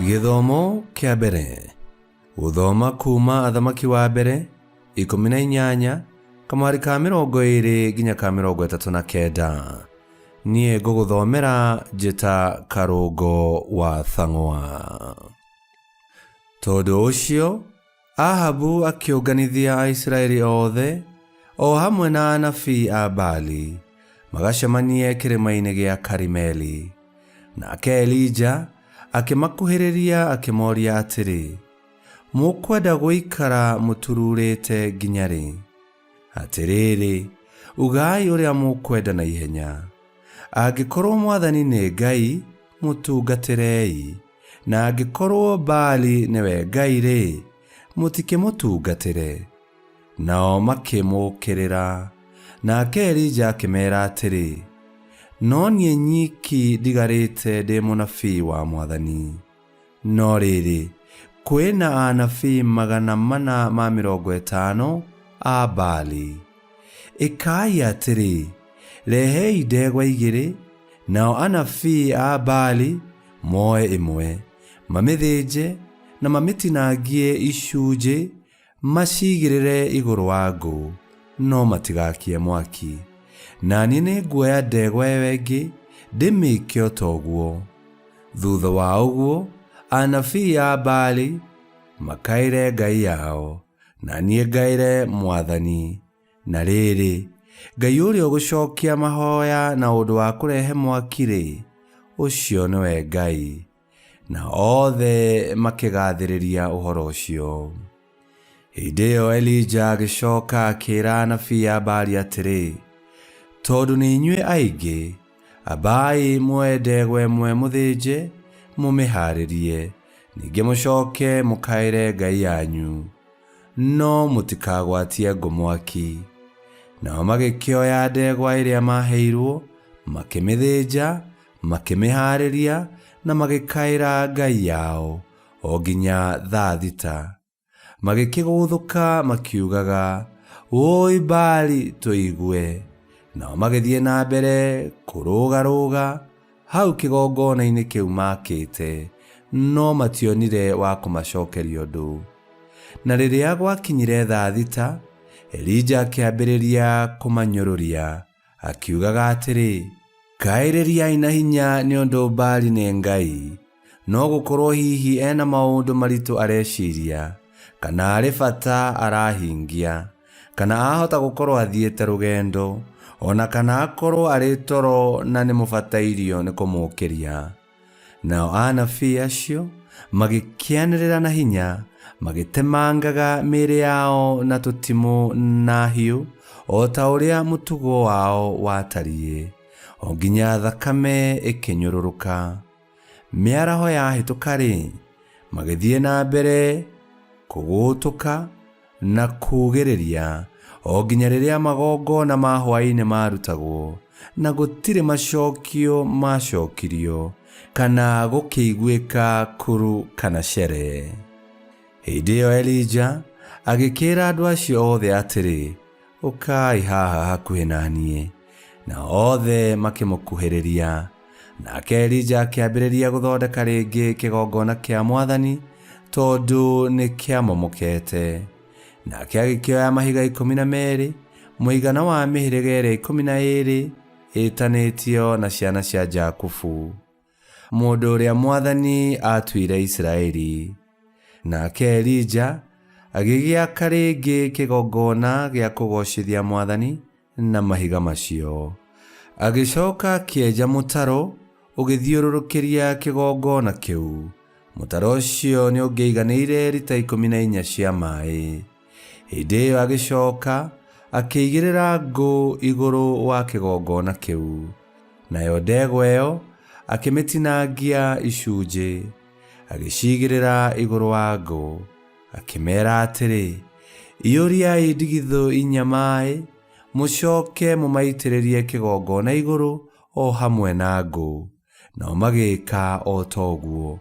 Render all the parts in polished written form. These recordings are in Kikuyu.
Gĩthomo kĩa mbere. Gũthoma kuuma Athamaki wa mbere 18 kamwari ka 20 nginya ka 39. Niĩ ngũgũthomera njĩta Karũngo wa Thang'wa. Tondũ ũcio Ahabu akĩũnganithia Aisiraeli othe o hamwe na anabii a Baali magacemanie kĩrĩma-inĩ gĩa Karimeli. Nake Elija akĩmakuhĩrĩria akĩmoria atĩrĩ, Mũkwenda gũikara mũtururĩte nginya rĩ? Atĩrĩrĩ, ugai ũrĩa mũkwenda na ihenya. Angĩkorwo Mwathani nĩ Ngai, mũtungatĩrei, na angĩkorwo Baali nĩwe Ngai-rĩ, mũtikĩmũtungatĩre. Nao makĩmũũkĩrĩra. Nake Elija akĩmeera atĩrĩ, No niĩ nyiki ndigarĩte ndĩ mũnabii wa Mwathani. No rĩrĩ, kwĩ na anabii 450 a Baali. Ĩkai atĩrĩ, rehei ndegwa igĩrĩ, nao anabii a Baali moe ĩmwe, mamĩthĩnje na mamĩtinangie icunjĩ Macigĩrĩre igũrũ wa ngũ, no matigakie mwaki. Na niĩ nĩnguoya ndegwa ĩyo ĩngĩ ndĩmĩĩke o ta ũguo. Thuutha wa ũguo, anabii a Baali makaĩre ngai yao, na niĩ ngaĩre mwathani. Na rĩrĩ, Ngai ũrĩa ũgũcookia mahooya na ũndũ wa kũrehe mwaki-rĩ, ũcio nĩwe Ngai. Na othe makĩgathĩrĩria ũhoro ũcio. Hĩndĩ ĩyo Elija agĩcoka akĩra anabii a Baali atĩrĩ, Tondũ nĩ inyuĩ aingĩ, ambai muoye ndegwa ĩmwe mũthĩnje, mũmĩhaarĩrie, ningĩ mũcoke mũkaĩre ngai yanyu, no mũtikagwatie ngũ mwaki. Nao magĩkĩoya ndegwa ĩrĩa maaheirwo, makĩmĩthĩnja, Makĩmĩhaarĩria na magĩkaĩra ngai yao o nginya thaa thita. Magĩkĩgũũthũka makiugaga, Wũi Baali, tũigue! Nao magĩthiĩ na mbere kũrũgarũga hau kĩgongona-inĩ kĩu maakĩte, no mationire wa kũmacokeria ũndũ. Na rĩrĩa gwakinyire thaa thita, Elija akĩambĩrĩria kũmanyũrũria, Akiugaga atĩrĩ, Kaĩrĩriai na hinya nĩ ũndũ Baali nĩ ngai, no gũkorũo hihi e na maũndũ maritũ areciria, kana arĩ bata arahingia, kana ahota gũkorũo athiĩte rũgendo, o na kana akorũo arĩ toro na nĩmũbatairio nĩ kũmũũkĩria. Nao anabii acio magĩkĩanĩrĩra na hinya, magĩtemangaga mĩĩrĩ yao na tũtimũ na hiũ, o ta ũrĩa mũtugo wao watariĩ, o nginya thakame ĩkĩnyũrũrũka. Mĩaraho yahĩtũka-rĩ, magĩthiĩ na mbere kũgũũtũka na kuugĩrĩria o nginya rĩrĩa magongona ma hwaĩ-inĩ maarutagwo, na gũtirĩ macokio maacokirio, kana gũkĩiguĩka kuru kana cere. Hĩndĩ ĩyo Elija agĩkĩĩra andũ acio othe atĩrĩ, Ũkai haha hakuhĩ na niĩ. Nao othe makĩmũkuhĩrĩria. Nake Elija akĩambĩrĩria gũthondeka rĩngĩ kĩgongona kĩa mwathani tondũ nĩ kĩamomokete. Nake agĩkĩoya mahiga 12, mũigana wa mĩhĩrĩga ĩrĩa 12 ĩtanĩtio na ciana cia Jakubu, mũndũ ũrĩa mwathani aatuire Isiraeli. Nake Elija agĩgĩaka rĩngĩ kĩgongona gĩa kũgoocithia mwathani na mahiga macio. Agĩcoka akĩenja mũtaro ũgĩthiũrũrũkĩria kĩgongona kĩu. Mũtaro ũcio nĩ ũngĩaiganĩire rita 14 cia maĩ. Hĩndĩ ĩyo agĩcoka akĩigĩrĩra ngũ igũrũ wa kĩgongona kĩu. Nayo ndegwa ĩyo akĩmĩtinangia icunjĩ, agĩciigĩrĩra igũrũ wa ngũ. Akĩmeera atĩrĩ, Iyũriai ndigithũ inya maĩ, mũcoke mũmaitĩrĩrie kĩgongona igũrũ o hamwe na ngũ. Nao magĩĩka o ta ũguo.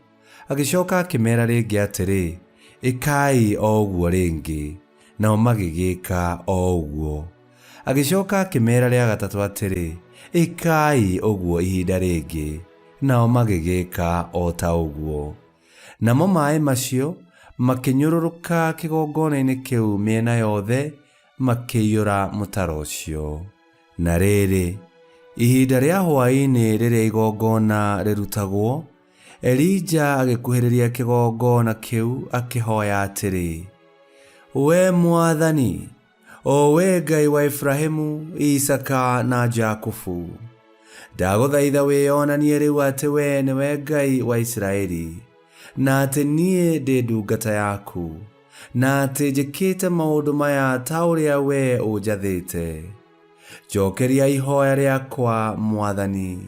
Agĩcoka akĩmeera rĩngĩ atĩrĩ, Ĩkai o ũguo rĩngĩ. Nao magĩgĩka o ũguo. Agĩcoka akĩmeera rĩa gatatũ atĩrĩ, Ĩkai ũguo ihinda rĩngĩ. Nao magĩgĩka o ta ũguo. Namo maĩ macio makĩnyũrũrũka kĩgongona-inĩ kĩu mĩena yothe makĩiyũra mũtaro ũcio. Na rĩrĩ, ihinda rĩa hwaĩ-inĩ rĩrĩa igongona rĩrutagwo, Elija agĩkuhĩrĩria kĩgongona kĩu akĩhoya atĩrĩ, Wee Mwathani, o wee Ngai wa Iburahĩmu, Isaaka na Jakubu, ndagũthaitha wĩyonanie rĩu atĩ wee nĩwe Ngai wa Isiraeli, na atĩ niĩ ndĩ ndungata yaku, na atĩ njĩkĩte maũndũ maya ta ũrĩa wee ũnjathĩte. Njokeria ihoya rĩakwa, Mwathani.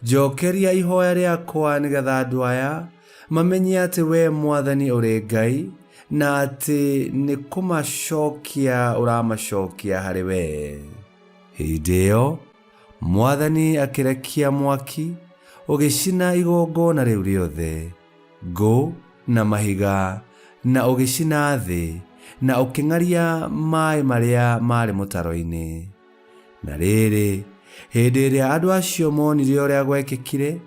Njokeria ihoya rĩakwa nĩgetha andũ aya mamenye atĩ wee Mwathani ũrĩ Ngai na atĩ nĩ kũmacokia ũramacokia harĩ wee. Hĩndĩ ĩyo Mwathani akĩrekia mwaki ũgĩcina igongona rĩu rĩothe, ngũ na mahiga, na ũgĩcina thĩ, na ũkĩng'aria maĩ marĩa maarĩ mũtaro-inĩ. Na rĩrĩ, hĩndĩ ĩrĩa andũ acio moonire ũrĩa gwekĩkire,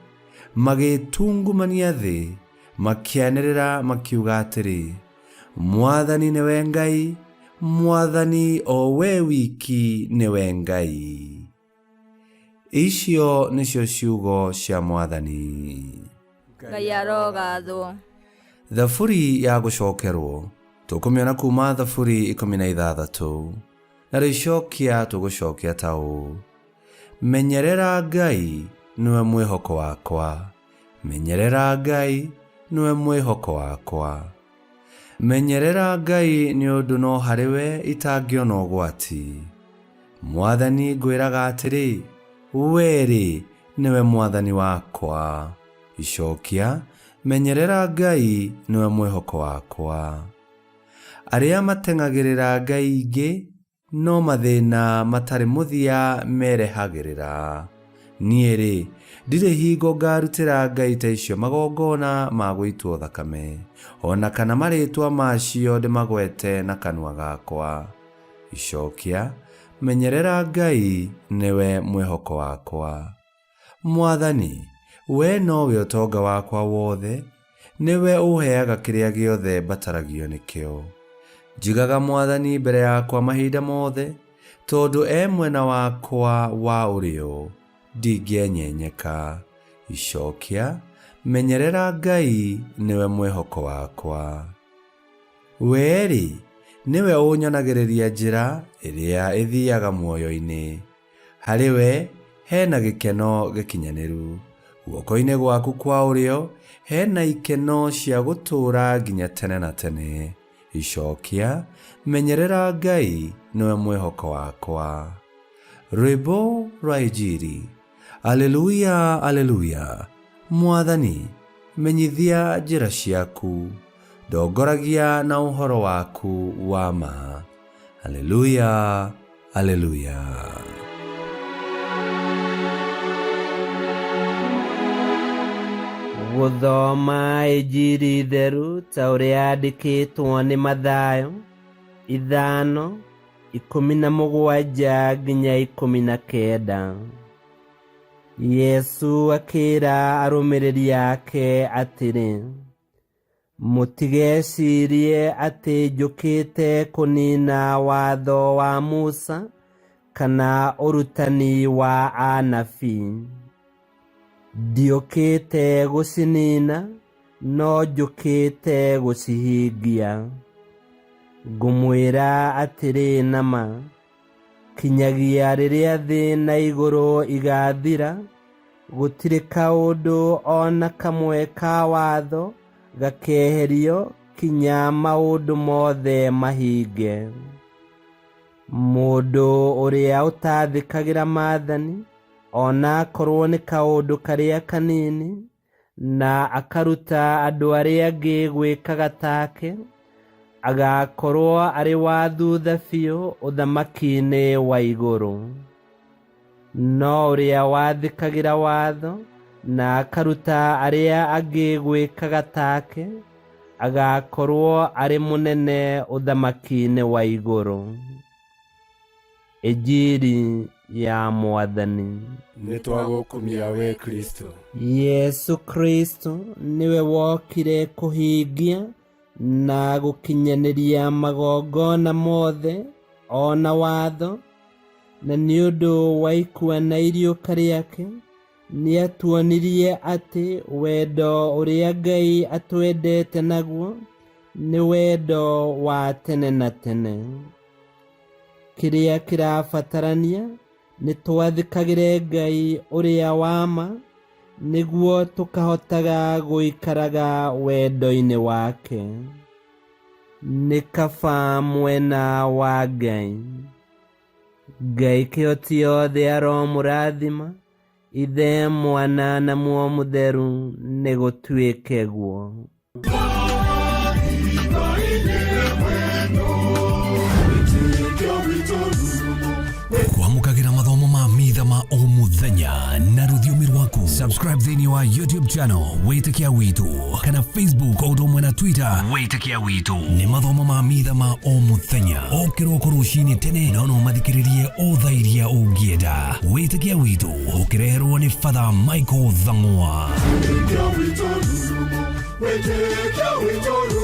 magĩĩtungumania thĩ, makĩanĩrĩra makiuga atĩrĩ, Mwathani nĩwe Ngai, Mwathani o we wiki nĩwe Ngai. Icio nĩcio ciugo cia Mwathani. Ngai arogathwo. Thaburi ya gũcokerwo tũkũmĩona kuma Thaburi 16 na rĩcokia tũgũcokia ta ũũ: Menyerera Ngai nĩwe mwĩhoko wakwa, menyerera Ngai nĩwe mwĩhoko wakwa. Menyerera Ngai nĩ ũndũ no harĩ we itangĩona ũgwati. Mwathani ngwĩraga atĩrĩ, wee-rĩ, nĩwe Mwathani wakwa. Icokia, menyerera Ngai nĩwe mwĩhoko wakwa. Arĩa mateng'agĩrĩra ngai ingĩ no mathĩna matarĩ mũthia merehagĩrĩra. Niĩ-rĩ, ndirĩ hingo ngarutĩra ngai ta icio magongona ma gũitwo thakame, o na kana marĩĩtwa macio ndĩmagwete na kanua gakwa. Icokia, menyerera Ngai nĩwe mwĩhoko wakwa. Mwathani, wee nowe ũtonga wakwa wothe, nĩwe ũũheaga kĩrĩa gĩothe mbataragio nĩkĩo. Njigaga Mwathani mbere yakwa mahinda mothe, tondũ e mwena wakwa wa ũrĩo, ndingĩenyenyeka. Icokia, menyerera Ngai nĩwe mwĩhoko wakwa. Wee-rĩ, nĩwe ũnyonagĩrĩria njĩra ĩrĩa ĩthiaga muoyo-inĩ. Harĩ we he na gĩkeno gĩkinyanĩru, guoko-inĩ gwaku kwa ũrĩo he na ikeno cia gũtũũra nginya tene na tene. Icokia, menyerera Ngai nĩwe mwĩhoko wakwa. Rwĩmbo rwa Injiri. Aleluya, aleluya! Mwathani, menyithia njĩra ciaku, ndongoragia na ũhoro waku wa ma. Aleluya, aleluya. Gũthoma Injiri theru ta ũrĩa yandĩkĩtwo nĩ Mathayo 5:17 nginya 19. Yesu akĩra arũmĩrĩri ake atĩrĩ, Mũtigecirie atĩ njũkĩte kũniina watho wa Musa kana ũrutani wa anabii. Ndiũkĩte gũciniina, no njũkĩte gũcihingia. Ngũmwĩra atĩrĩ na ma, kinyagia rĩrĩa thĩ na igũrũ igaathira, gũtirĩ kaũndũ o na kamwe ka watho gakeherio kinya maũndũ mothe mahinge. Mũndũ ũrĩa ũtathĩkagĩra maathani, o na akorwo nĩ kaũndũ karĩa kanini, na akaruta andũ arĩa angĩ gwĩkaga take, agaakorwo arĩ wa thutha biũ ũthamaki-inĩ wa igũrũ. No ũrĩa wathĩkagĩra watho na akaruta arĩa angĩ gwĩkaga take, agaakorwo arĩ mũnene ũthamaki-inĩ wa igũrũ. Injiri ya Mwathani. Nĩ twagũkumia we Kristo. Yesu Kristo nĩwe wokire kũhingia na gũkinyanĩria magongona mothe o na watho, na nĩ ũndũ wa ikua na iriũka rĩake nĩatuonirie atĩ wendo ũrĩa Ngai atwendete naguo nĩ wendo wa tene na tene. Kĩrĩa kĩrabatarania nĩ twathĩkagĩre Ngai ũrĩa wa ma nĩguo tũkahotaga gũikaraga wendo-inĩ wake. Nĩ kaba mwena wa Ngai. Ngai kĩhoti yothe aromũrathima, Ithe, Mwana na Muoyo Mũtheru, nĩ gũtuĩke guo. Kwamũkagĩra mathomo ma mitha ma o mũthenya na rũthiomi rwaku. Subscribe thĩinĩ wa YouTube channel Wĩtĩkia Witũ kana Facebook o ũndũ ũmwe na Twitter Wĩtĩkia Witũ. Nĩ mathomo ma mitha ma o mũthenya o kĩroko rũcinĩ tene, no no mathikĩrĩrie o thaa iria ũngĩenda. Wĩtĩkia Witũ ũkĩreherwo nĩ Father Michael Thang'wa. Wĩtĩkia witũ rurumo, wĩtĩkia witũ.